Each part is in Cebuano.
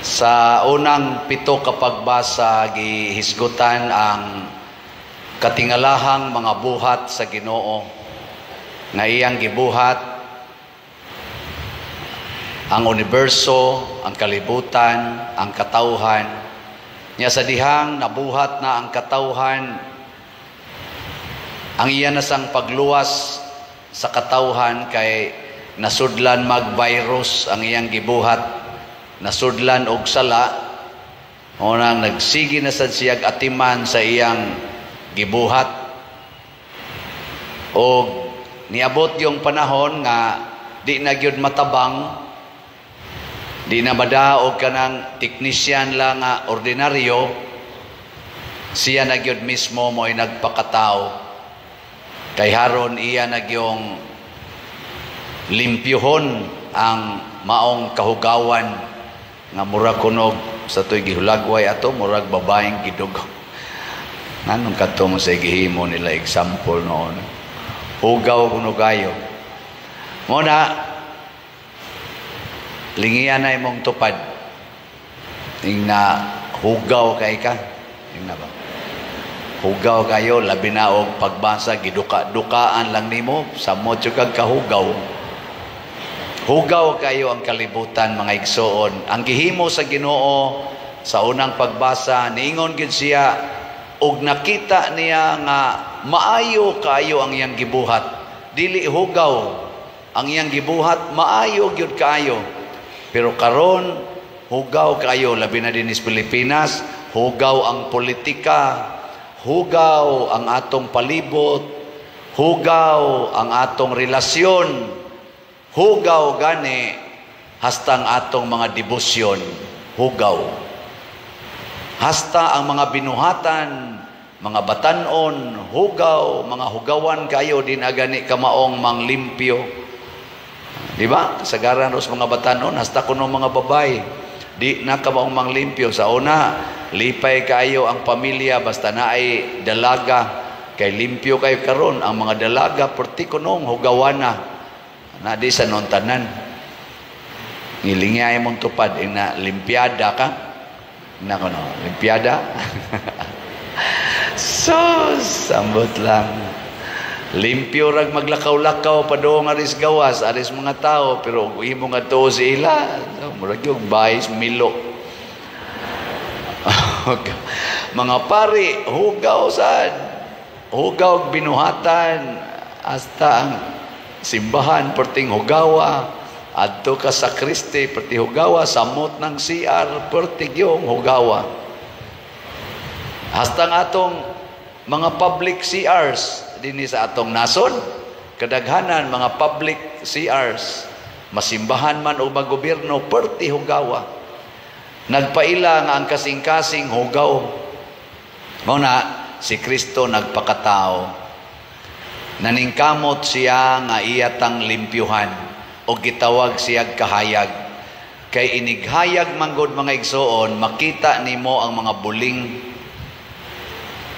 Sa unang pito ka pagbasa, gihisgutan ang katingalahang mga buhat sa Ginoo nga iyang gibuhat ang universo, ang kalibutan, ang katawhan. Nya sa dihang nabuhat na ang katawhan, ang iya na sang pagluwas sa katawhan kay nasudlan mag-virus ang iyang gibuhat, nasudlan og sala, unang nagsige na sad siyag atiman sa iyang gibuhat. Og niabot yung panahon nga di na gyud matabang, di na madaog kanang technician lang nga ordinaryo, siya na gyud mismo mo'y nagpakatao. Kay haron iya na gyung limpyuhon ang maong kahugawan nga murag kunog sa to'y gihulagway ato, murag babaeng gidugo. Nganong kadto mo sa gihimo nila example noon? Hugaw kuno kayo. Mo na lingian na imong tupad. Ing na hugaw kay ka. Ing na ba? Hugaw kayo, labi na og pagbasa, giduka-dukaan lang nimo, samot jud kag kahugaw. Hugaw kayo ang kalibutan, mga igsoon. Ang gihimo sa Ginoo sa unang pagbasa, niingon gid siya og nakita niya nga maayo kaayo ang iyang gibuhat. Dili hugaw ang iyang gibuhat, maayo gyud kaayo. Pero karon hugaw kaayo, labi na dinhi sa Pilipinas, hugaw ang politika, hugaw ang atong palibot, hugaw ang atong relasyon, hugaw gani hasta ang atong mga debosyon, hugaw. Hasta ang mga binuhatan, mga batanon, hugaw, mga hugawan kayo, di na gani kamaong manglimpyo. Di ba? Kasagaran ros mga batanon, hasta kuno mga babay, di na kamaong manglimpyo. Sa una, lipay kayo ang pamilya basta naay dalaga, kay limpyo kayo. Karon ang mga dalaga perti kunong hugawana. Na di sa noon tanan. Ngilingay mong tupad, ina limpiada ka. Na kuno, limpiada. Sus, sambot lang. Limpyo rag maglakaw-lakaw padung aris gawas, aris mga tao, pero imo nga tuo si ila, so, murag yung bayis milo. Mga pari, hugaw sad. Hugaw binuhatan hasta ang simbahan perting hugawa, adto ka sa Kristi perti hugawa, samot ng CR perti yung hugawa. Hasta ang atong mga public CRs dinhi sa atong nasod, kadaghanan mga public CRs, masimbahan man o magobyerno, perti hugawa. Nagpaila nga ang kasing-kasing hugaw. Mao na si Kristo nagpakatao. Naningkamot siya nga iya tang limpyuhan o gitawag siya kahayag. Kay inighayag manggod, mga igsoon, makita nimo ang mga buling.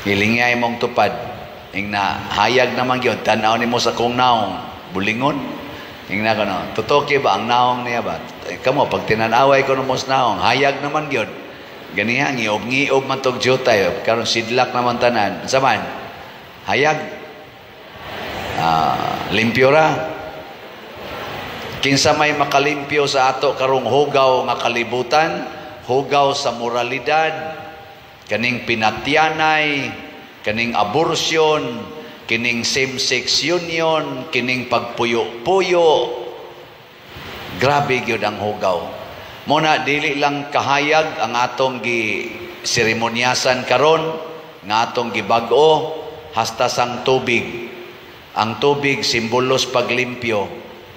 Hilingay mong tupad. Ing na hayag naman gyud, tan-aw nimo sa kong naong, bulingon. Ing na kono, totoo ba ang naong niya ba? Kamo pag tinan-away ko mo sa naong, hayag naman gyud. Ganiha ngiob-ngiob man tog jutay, karon sidlak naman tanan. Unsa man? Hayag. Limpyo ra. Kinsa may makalimpyo sa ato karong hugaw nga kalibutan, hugaw sa moralidad, kaning pinatyanay, kaning abortion, kining same-sex union, kining pagpuyo-puyo. Grabe gyud ang hugaw. Muna dili lang kahayag ang atong gi seremonyasan karon nga atong gibag-o hasta sang tubig. Ang tubig simbolos paglimpyo,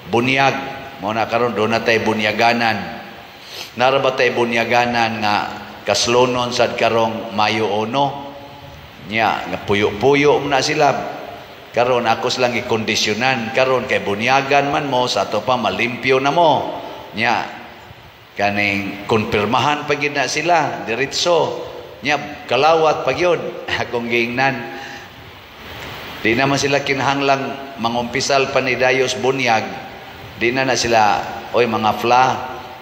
bunyag. Muna karon do na tay bunyaganan. Nara ba tay bunyaganan nga kaslonon sad karong Mayo 1? Nya nga puyo-puyo na sila. Karon ako silang gikondisyonan karon kay bunyagan man mo sa ato pa malimpyo na mo. Nya kaning konpirmahan pa gid na sila diretso. Nya kalawat pa gyud akong giingnan. Di naman sila kinahanglang mangumpisal pa ni Dayos bunyag. Di na na sila, oy mga fla,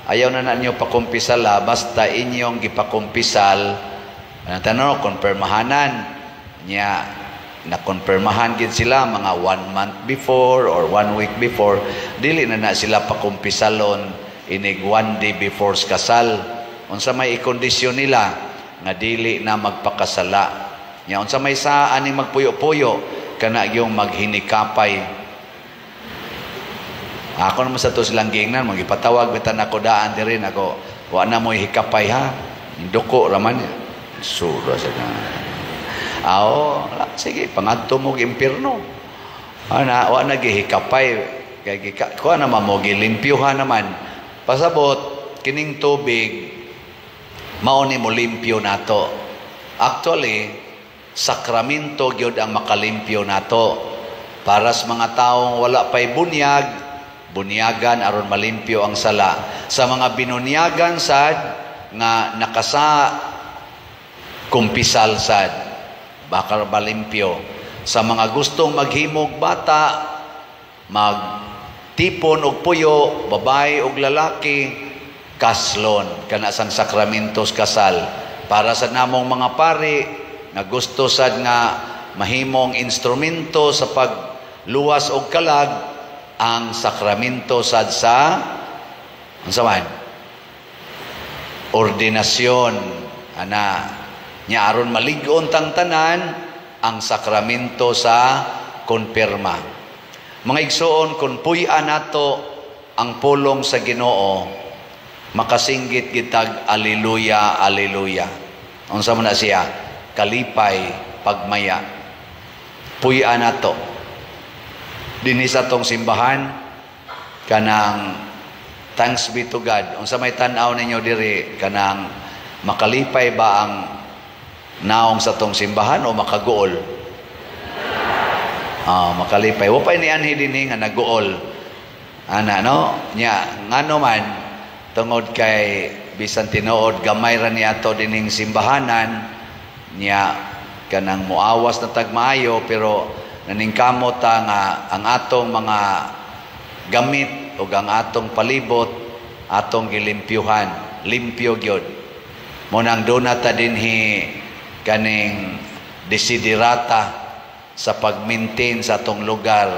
Ayaw na na ninyo pakumpisala, basta inyong gipakumpisal, ano tanong, konfirmahanan niya, nakonfirmahan gid sila mga 1 month before or 1 week before, dili na na sila pakumpisalon inig 1 day before sa kasal. Unsa may ikondisyon nila? Nga dili na magpakasala nya. Unsa may sa aning magpuyo-puyo kana yung maghinikapay? Ako naman sa to silang giingnan, magipatawag bitan ako daan diri nako, "Wa na mo'y hikapay ha, duko raman." Sura sa na. Aw, sige, pangadto mo impierno. Ana, wa na gihikapay kay gika kuha naman mo, gilimpyuhan naman. Pasabot kining tubig mao ni mo limpyo nato. Actually, sakramento gyud ang makalimpyo nato. Para sa mga taong wala pa'y bunyag, bunyagan aron malimpyo ang sala. Sa mga binunyagan sad nga nakasa kumpisal sad, baka malimpyo. Sa mga gustong maghimog bata, magtipon og puyo, babae og lalaki, kaslon kana sang sakramentos kasal. Para sa namong mga pari nga gusto sad nga mahimong instrumento sa pagluwas og kalag, ang sakramento sad sa unsa man, ordinasyon ana nya, aron malig-on tang tanan, ang sakramento sa konpirma. Mga igsoon, kung puy-an nato ang pulong sa Ginoo, makasinggit gitag "Aleluya, aleluya." Unsa man na siya? Kalipay, pagmaya. Puy-an nato. Dinhi sa tong simbahan, kanang thanks be to God. Unsa may tan-aw ninyo diri, kanang makalipay ba ang naong sa tong simbahan o makaguol? Ah, makalipay. Wa pa ni anhi dinhi nga naguol. Ana no? Nya ngano man, tungod kay bisan tinuod gamay ra ni ato dining simbahanan nya, kanang muawas na tag maayo, pero naningkamot ta nga ang atong mga gamit ug ang atong palibot atong gilimpyuhan, limpyo gyud. Mo nang duna ta dinhi kaning desiderata sa pag-maintain sa atong lugar.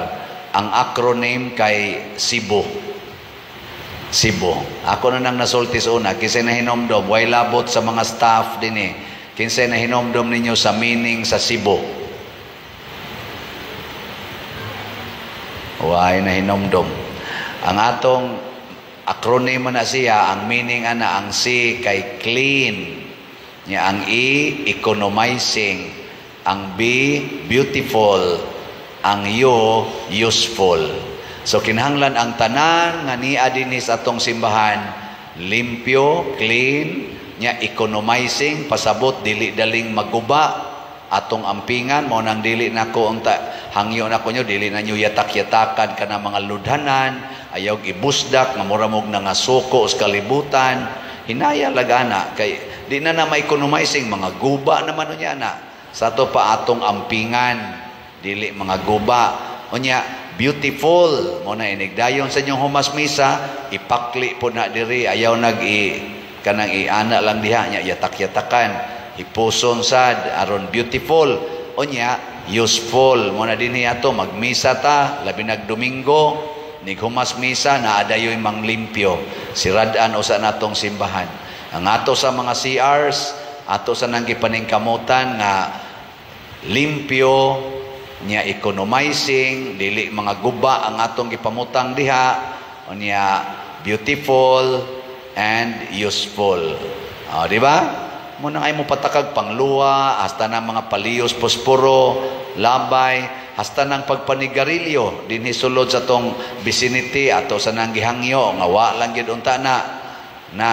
Ang acronym kay SIBO. SIBO. Ako na nang nasulti sa una, kinsay nahinomdom, way labot sa mga staff dinhi. Kinsay nahinomdom ninyo sa meaning sa SIBO? Way nahinomdom. Ang atong acronym na siya, ang meaning ana, ang C kay clean, nya ang E economizing, ang B beautiful, ang U useful. So kinahanglan ang tanan nga niya dinhi sa atong simbahan limpyo, clean, nya economizing, pasabot dili daling maguba atong ampingan. Mo nang dili nako unta hangyo nako nyo, dili na nyo yatak-yatakan kana mga ludhanan, ayaw ibusdak nga mura mog nangasuko sa kalibutan. Hinaya lagana kay di na na ma-economizing, mga guba naman unya na. Sa ato pa atong ampingan dili mga guba. Unya beautiful, mo na inigdayon sa inyong humas misa, ipakli po na diri, ayaw nag i kanang iana lang diha nya yatak-yatakan, ipuson sad aron beautiful. Unya useful, mo na dinhi ato magmisa ta, labi nag Domingo, nighumas misa na adayoy manglimpyo, sirad-an usa natong simbahan. Ang ato sa mga CRs, ato sa nang gipaningkamutan nga limpyo nya economizing, dili mga guba ang atong gipamutang diha, unya beautiful and useful. Oh, di ba? Mo nang ay mo patakag pangluwa, hasta na mga paliyos posporo, labay, hasta nang pagpanigarilyo dinhi sulod sa tong vicinity, ato sa nang gihangyo nga wa lang gyud unta na na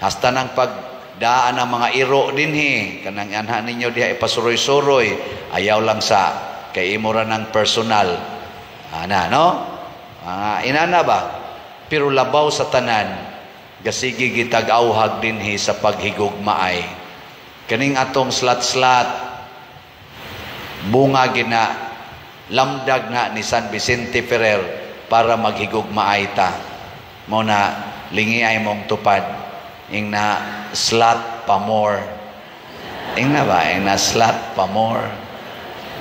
hasta nang pagdaan ang mga iro dinhi, kanang anha ninyo diha ipasuroy-suroy, ayaw lang sa kay imo ra ng personal ana no, inana ba. Pero labaw sa tanan, gasigi gitag awhag dinhi sa paghigugmaay. Kaning atong slat-slat, bunga gina lamdag na ni San Vicente Ferrer para maghigugmaay ta. Mo na Lingi ay mong tupad. Ing na slot pa more. Ing na ba? Ing na slot pa more.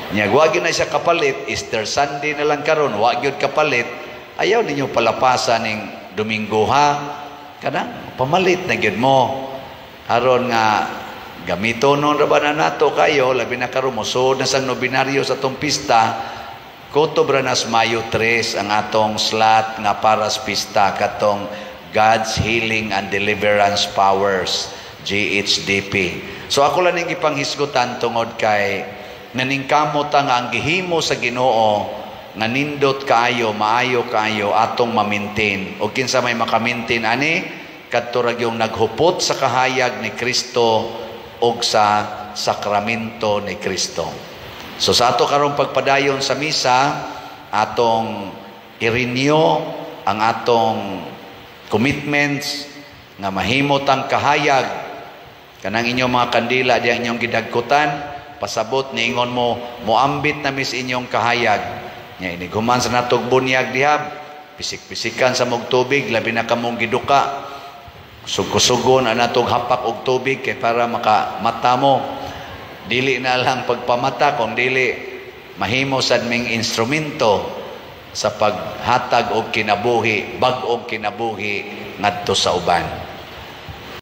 Nya wa gyud na siya kapalit, Easter Sunday na lang karon, wa gyud kapalit. Ayaw ninyo palapasan ning Domingo, ha. Kanang pamalit na gyud mo. Aron nga gamitonon ra ba na nato kayo, labi na karon mosuod na sang nobinaryo sa atong pista. Kutob ra nas Mayo 3 ang atong slot nga para sa pista, katong God's Healing and Deliverance Powers, GHDP. So ako lang ning gipanghisgutan tungod kay naningkamot ta nga ang gihimo sa Ginoo nga nindot kaayo, maayo kaayo, atong ma-maintain. O kinsa may maka-maintain ani? Kadto ra yung naghupot sa kahayag ni Kristo ug sa sakramento ni Kristo. So sa ato karong pagpadayon sa misa, atong i-renew ang atong commitments nga mahimot ang kahayag. Kanang inyong mga kandila diya, inyong gidagkutan, pasabot niingon mo, moambit na mis inyong kahayag. Nya inighuman sa natog bunyag diha, pisik-pisikan sa mog tubig, labi na kamong giduka. Sugko-sugon ang natog hapak og tubig kay para maka mata mo. Dili na lang pagpamata, kung dili mahimo sad ming instrumento sa paghatag og kinabuhi, bag-ong kinabuhi ngadto sa uban.